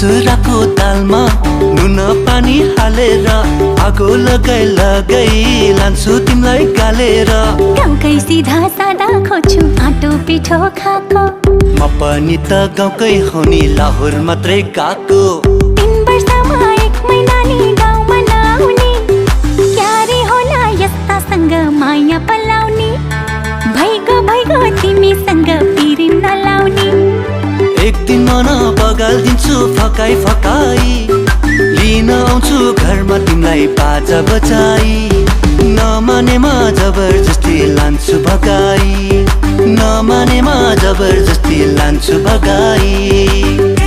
चुराको दालमा नुन पानी हालेर आगो लगाई लगाई लान्छु तिमीलाई गालेर। गाउँकै सिधा सादा खोज्छु आटो पिठो खाको। म पनि त गाउँकै हो नि लाहोर मात्रै गएको। 3 वर्षमा 1 महिना नि गाउँमा नआउने। क्यारे होला यस्तासँग माया पलाउने। भइगो तिमीसँग पिरिम नलाउने। एक दिन मन बगाल्दिन्छु फकाई फकाई लिन आउँछु घरमा तिमीलाई बाजा बजाई। नमानेमा जबरजस्ती लान्छु भगाई। नमानेमा जबरजस्ती लान्छु भगाई।